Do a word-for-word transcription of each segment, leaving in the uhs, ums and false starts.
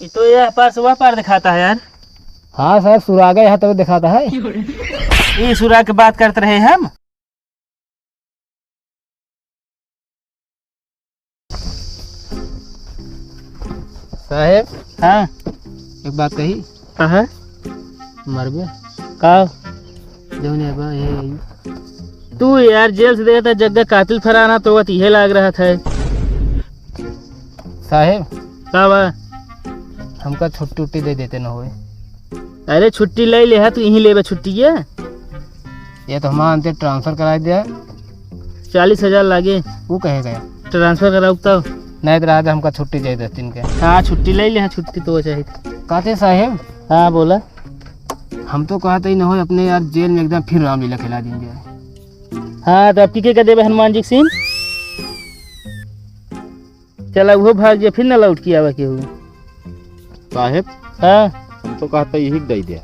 ये तो यह पार से वह पार दिखाता है यार। हाँ साहब, सुराग है यहाँ तो दिखाता है। ये सुराग की बात करते रहे हम। साहेब। हाँ। एक बात कही। कहा? मरबे। का? जौन है बा, ये, ये। तू यार जेल से देखता जग्गा कातिल फरार ना तो वत इहे लाग रहा था। साहेब। का बा? हमका छुट्टी उट्टी दे देते न होए। अरे छुट्टी ले ले है, तू यहीं लेबे छुट्टी ये। ये तो हमारा अंते ट्रांसफर कराई दे। चालीस हजार लागे। वो कहे गया? ट्रांसफर कराऊ तब। नहीं तो राजा हमका छुट्टी चाहिए दस दिन के। हाँ, छुट्टी ले ले, हाँ, छुट्टी तो चाहिए। कहते साहेब। हाँ, बोला। हम तो कहते ही न हो अपने यार जेल में एकदम फिर रामलीला खेला देंगे। हाँ, तो अब की के कर देबे हनुमान जी के सीन? चला, वो भाग जे, फिर न लौट के आवे केहू। साहेब, हाँ। हम तो कहता यही दे दे।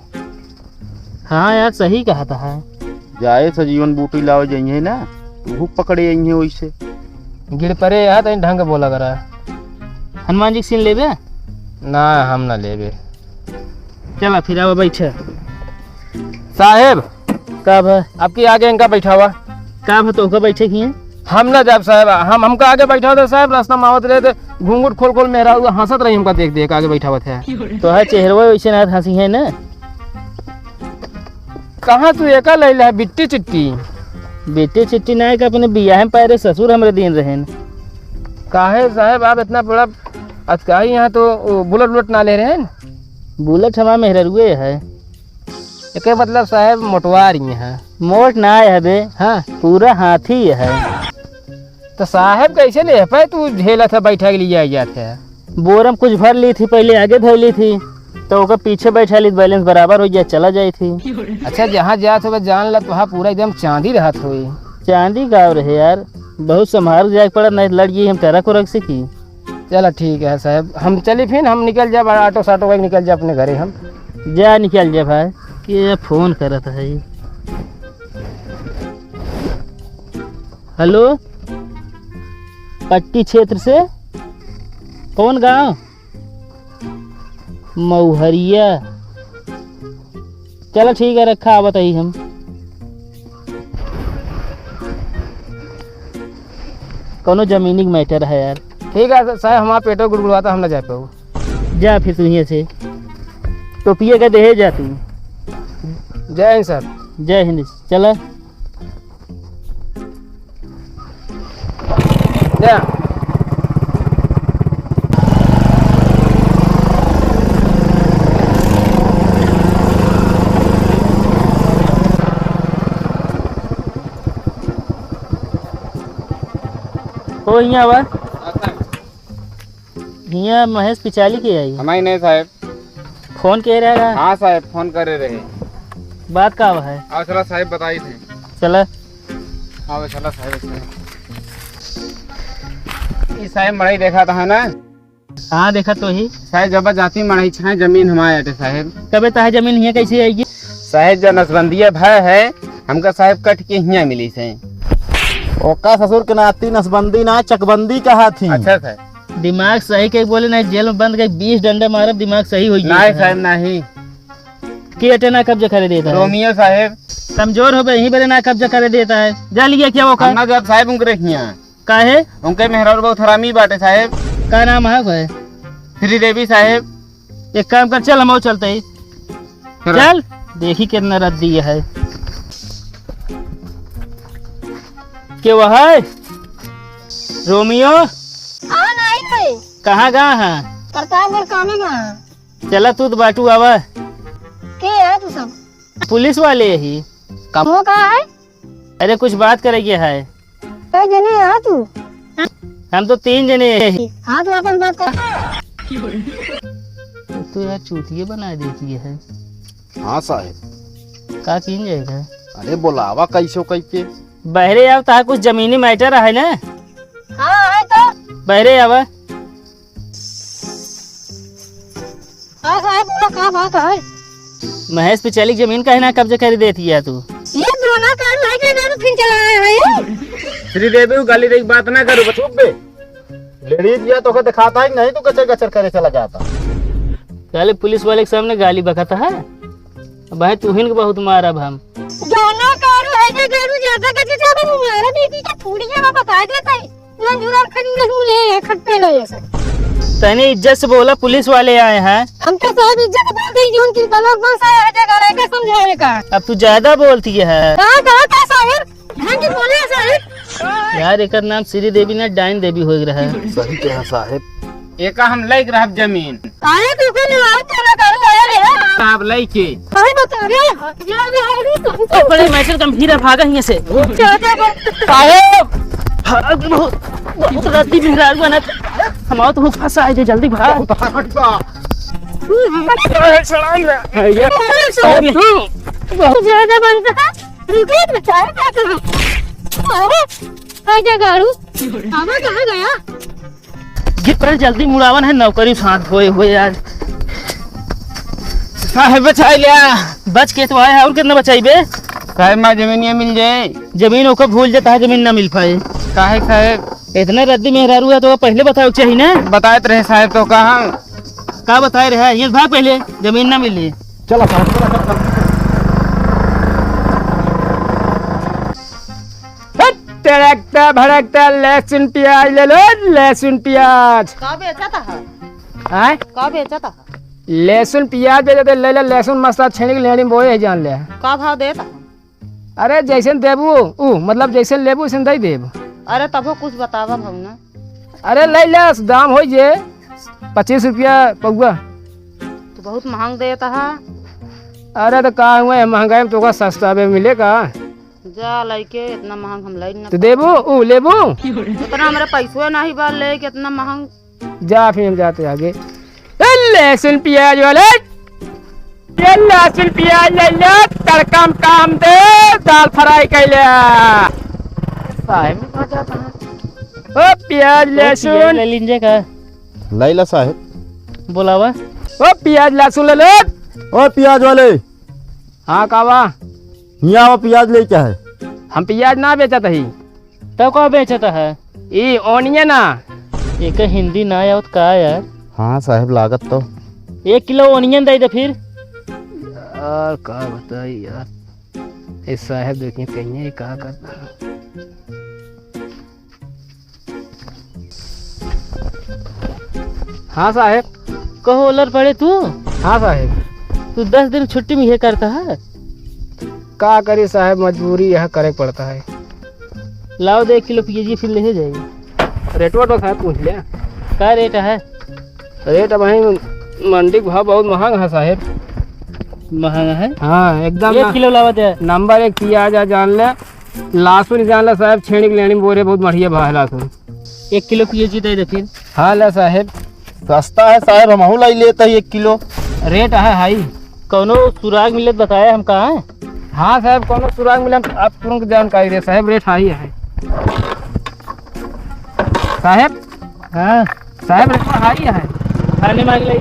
हाँ यार, सही कहता है। जाए सजीवन बूटी लावे जाइए ना, तू पकड़े आइए वैसे। गिड़ परे यहाँ तो ढंग बोला करा। हनुमान जी के सीन लेबे? ना, हम ना लेबे। चला, फिर आवा, बैठे। साहेब, का भा? आपकी आगे इनका बैठावा। का भा, तोहका बैठे किए? हम ना जाब साहेब, हम, हमका आगे बैठावा दे साहेब, रास्ता में आवत रहे थे, घूंघट खोल खोल मेहरारू हंसत रही हमका देख देख, आगे बैठावत है। तोहार चेहरवा वैसे ना हंसी है ना। कहाँ तू एका लैला है बिट्टी चिट्टी? बिट्टी चिट्टी ना है कि अपने बियाह में पाए रहे ससुर हमरे दिन रहेन। काहे साहेब आप इतना बड़ा अतकाही यहाँ तो बुलेट उलेट ना ले रहे हैं? बुलेट हमार मेहररुए है। एके मतलब साहेब मोटवा रही हैं। मोट ना है बे। हाँ। पूरा हाथी है। तो साहेब कैसे ले पाए तू झेलत है बैठा के लिए आई जात है? बोरम कुछ भर ली थी, पहले आगे धर ली थी, तो ओकर पीछे बैठा ली, बैलेंस बराबर हो गया, चला जाई थी। अच्छा, जहाँ जात हो जान ला, वहाँ पूरा एकदम चांदी रहत होई। चांदी गाँव रहे यार, बहुत संभाल के जाए के पड़त, नहीं लड़ गई हम ट्रक उरक से की। चला ठीक है साहेब, हम चली फिर, हम निकल जाब, ऑटो साटो का निकल जाब अपने घरे हम। जा निकल जा भाई, के फोन करत है। हेलो, पट्टी क्षेत्र से? कौन गांव? मौहरिया। चला ठीक है, रखा, आवत ही हम। कौनो जमीनी के मैटर है यार। ठीक है साहेब, हमारा पेटो गुड़गुड़ाता, हम ना जा पाऊ। जा फिर तू हियाँ से। टोपिया का देहे जा तू। जय हिंद सर। जय हिंद। चला। जा। ओ, हियाँ आवा। हियाँ महेश पिचाली के आई। हमारी नहीं साहेब। फोन के रहा? हाँ साहेब, फोन करे रहे। बात का है? आओ चला साहेब, बताई थे। चला। आओ चला साहेब, चला। ई साहेब मड़ई देखा था ना? हाँ, देखा तो ही। साहेब, जब जाती मड़ई छाए जमीन हमारे अटे साहेब। तबे तहा जमीन हियाँ कैसे आएगी? साहेब, जो नसबंदिया भय है, हमका साहेब कट के हियाँ मिली से। ओका ससुर के नाती नसबंदी ना, चकबंदी कहा थी। अच्छा साहेब। दिमाग सही के बोले, नहीं जेल में बंद के बीस डंडा मारब, दिमाग सही होई नहीं जाए। साहेब, नहीं। के अटे ना कब्जा करे देता है? रोमियो साहेब। कमजोर हो गए, यहीं बरे ना कब्जा करे देता है। जा लिया क्या वो हम कर? ना जब साहेब उनके रखिया। काहे? उनके मेहरारू बहुत हरामी बाटे साहेब। का नाम है भाई? श्रीदेवी साहेब। एक काम कर, चल हम चलते ही। चलो। चल, देखी कितना रद्दी है। के वो है? रोमियो? हाँ, नहीं भाई। कहाँ गा है? प्रतापगढ़ कामे गा है। चला तू तो बाटू आवा। के है तू सब? पुलिस वाले ही। वो कहाँ है? अरे कुछ बात करे के है। कै जने है तू? हम तो तीन जने हैं। हाँ, तो अपन बात कर। तो यार चूतिए बना देती है। हाँ साहेब। का कीन जाएगा? अरे बोलावा कैसो कह के। बहरे आओ, तहा कुछ जमीनी मैटर है ना? हाँ, है तो। बहरे आवा। हाँ साहेब, बोला का बात है? महेश पिचाली की जमीन काहे ना कब्जा कर देती है तू? ये दोनों काम है के ना फिर चला रहे हैं। श्रीदेवी, वो गाली देख बात ना करो, बस चुप बे। लेडीज या तो के दिखाता है कि नहीं, तू गचर गचर करे चला जाता। साले पुलिस वाले के सामने गाली बकत है। अब भाई तू हिन के बहुत मारब हम। जाना कारू है जे गारू ज्यादा कर के ज्यादा मारा नहीं पीछे थोड़ी है बता देता है। ना जुरा खड़ी नहीं ले है खट्टे लो ये सब। तने इज्जत से बोला, पुलिस वाले आए हैं। हम तो साहब इज्जत बोल दी जोन की तलाक बस आया है जगह लेके समझाने का। अब तू ज्यादा बोलती है। हाँ कहा था साहब। ढंग से बोले साहब। यार, एकर नाम श्री देवी ना, डाइन देवी हो रहा है। सही कहा साहेब। एका हम लइक रहब जमीन। अरे, तू के निवास चला कर गया रे। साहब लइके। सही बता रे। ये भी है रे, तुम तो बड़े मैटर गंभीर है, भागा हियां से। ज्यादा बोल। साहेब, भाग बहुत, बहुत रद्दी मेहरारू बना। हम आओ तो फंसा है, जल्दी भाग। बहुत ज्यादा बनता है। रुको, बचाओ, क्या करूं? अरे, आ जा गाड़ू। आवा कहाँ गया? गिर पड़े, जल्दी मुड़ावन है, नौकरी साथ होए हुए यार। साहेब, बचाई लिया। बच के तो आए हैं, और कितना बचाई बे? साहेब, माँ जमीनिया मिल जाए। जमीन ओकर भूल जाता है, जमीन ना मिल पाए। काहे साहेब? इतना रद्दी मेहरारू है तो पहले बताओ चाहिए ना। बताए तो रहे साहेब, तो कहाँ? का बताए रहे? ये भाग पहले, जमीन ना मिली। चलो साहब, चलो, चलो, चलो। हट, तड़कता भड़कता लहसुन प्याज ले लो, लहसुन प्याज। का बेचत है? आय? का बेचत है? लहसुन प्याज बेचत है, ले ले लहसुन मस्त छेनी के लेनी बोए है जान ले। का भाव देत है? अरे जैसन देबू, ऊ, मतलब जैसन लेबू वैसन दे देब। अरे तबो कुछ बतावा भाव ना। अरे ले ले, दाम होई जे पच्चीस रुपया पौवा। तो बहुत महंग देत है। अरे तो का हुआ है, महंगाई में तो का सस्ता बे मिले का? जा लइके, इतना महंग हम लई ना। तो देबू, ऊ लेबू? इतना हमरे पैसो नहीं बा लेके इतना महंग। जा फिर हम जाते आगे। ए, लहसुन प्याज वाले, ये लहसुन प्याज ले ले, तड़का में काम दे, दाल फ्राई कर ले। साहेब, ओ प्याज ओ, लहसुन। प्याज ले लीजिए का? ले ला साहेब। बोलावा। ओ प्याज लहसुन ले ले। ओ प्याज वाले। हाँ कावा। यहाँ वो प्याज ले क्या है? हम प्याज ना बेचत ही। तब का बेचत है? ई ओनियन ना। एक हिंदी ना आवत का यार? हाँ साहेब, लागत तो। एक किलो ओनियन दे दे फिर। यार का बताई यार, ये साहेब देखिए कहिए का करता है। हाँ साहेब। कहो ओलर पड़े तू? हाँ साहेब। तू दस दिन छुट्टी में ये करता है? का करी साहेब, मजबूरी यह करे पड़ता है। लाओ दे एक किलो पियाजी फिर ले जाएगी। रेट वेट साहेब पूछ ले। का रेट है? रेट अब वहीं मंडी के भाव बहुत महंग है साहेब। महंग है? हाँ एकदम एक ना। किलो लावा दे। नंबर एक पियाज है जान ले। लहसुन जान ला साहेब, छेड़ी के लेनी बोरे बहुत बढ़िया भाव है लहसुन। एक किलो पियाजी दे दे फिर। हाँ ला साहेब। सस्ता है साहेब, हमहू लाई लेता ही एक किलो। रेट है हाई। कौनो सुराग मिले तो बताया हम कहाँ है? हाँ साहेब, कौनो सुराग मिले हम आप तुरंत जानकारी दे साहेब, रेट हाई है। साहेब। हाँ। साहेब रेट हाई है। खाने मांग ले।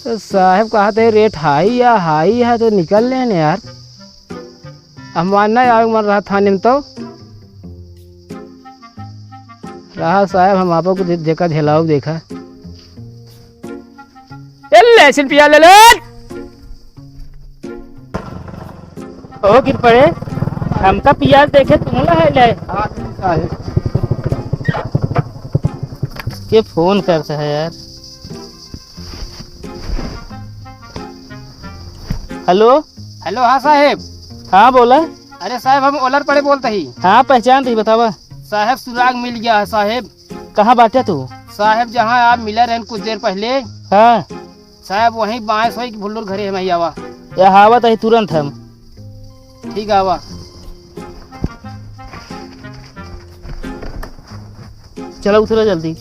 तो साहेब कहा थे रेट हाई या हाई है तो निकल लेने यार। अब मानना आवे मन रहा थाने में तो। रहा साहेब, हम आपो को दे-, जेका झेलाओ देखा। ए, लहसुन पियाज ले ले। ओ गिर पड़े, हमका पियाज देखे तू ना है ले। के फोन करता है यार। हेलो। हेलो, हाँ साहेब। हाँ, बोला। अरे साहेब, हम ओलर पड़े बोलत ही। हाँ, पहचान रही, बतावा। साहेब, सुराग मिल गया है साहेब। कहाँ बाटे तू? साहेब, जहाँ आप मिला रहन कुछ देर पहले। हाँ। साहेब, वहीं बाएं सोई के भुल्लुर घरे है, वहीं आवा। या आवत ही तुरंत हम। ठीक है, आवा। चला उतरा जल्दी।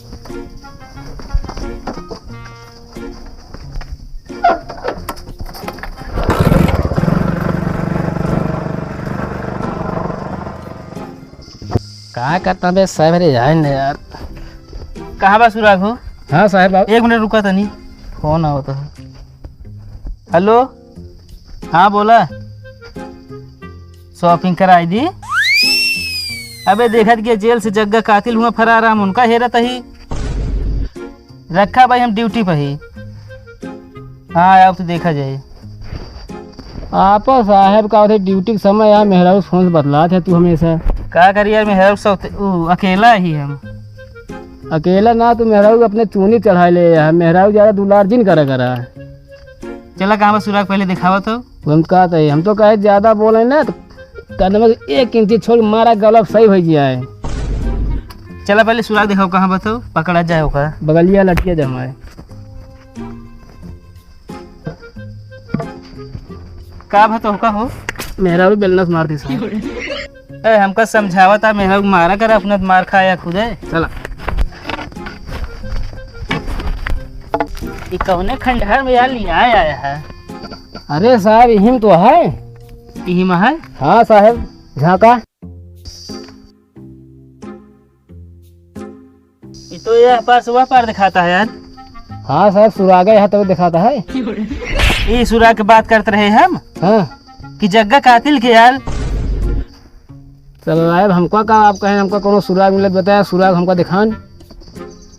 का करता बे साहेब रे, जाए न यार। कहाँ बा सुराग हो? हाँ साहेब, आओ। एक मिनट रुका तनी, फोन आवत है। हेलो, हाँ बोला। शॉपिंग कराई दी। अबे देखत के जेल से जग्गा कातिल हुआ फरार, हम उनका हेरत ही। रखा भाई, हम ड्यूटी पर ही। हाँ, अब तो देखा जाए। आपा साहेब का होते ड्यूटी के समय यार मेहरारू फोन से बतलात है तू हमेशा। का करी यार, मेहरारू सब उ, अकेला ही हम। अकेला ना, तू मेहरारू अपने चूनी चढ़ाए ले यार, मेहरारू ज्यादा दुलार जिन करा करा। चला, कहाँ बा सुराग, पहले दिखावा तो। हम कहत है, हम तो कहे ज्यादा बोले ना तो कदम से एक इंची छोड़ मारा, गलब सही हो जाए। चला, पहले सुराग दिखाओ, कहाँ बा तो, पकड़ा जाए ओका। बगलिया लटिया जमाए। का बा तो का हो? मेहरारू बेलना से मार दी साहब। ए, हमका समझावत आ, मेहरारू मारा कर, अपना मार खाया खुदे। चला। ई कौने खंडहर में यार लियाए आया है? अरे साहब, यही में तो है। यही में है? हाँ साहब, झांका। ये तो यह पार से वह पार दिखाता है यार। हाँ साहब, सुराग है, यहाँ तो दिखाता है। ये सुराग की बात करते रहे हम। हाँ। कि जग्गा कातिल के यार। चलो साहब, हमका का आप कहें, हमका कोनो सुराग मिलत बताया, सुराग हमका दिखान।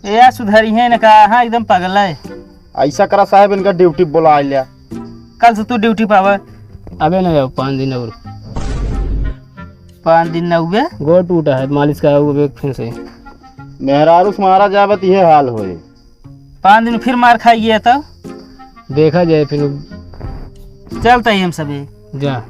ए यार, सुधरी है ना का? हाँ, एकदम पागल है। ऐसा करा साहब, इनका ड्यूटी बुला लिया। कल से तू ड्यूटी पावा। अबे ना जाओ, पाँच दिन और। पाँच दिन ना हुए? गोड़ टूटा है, मालिश कराओ अबे फिर से। मेहरारू से मारा जावे तो ये हाल होए। पाँच दिन फिर मार खाइए तो? देखा जाए फिर। चलता ही हम सभी। जा।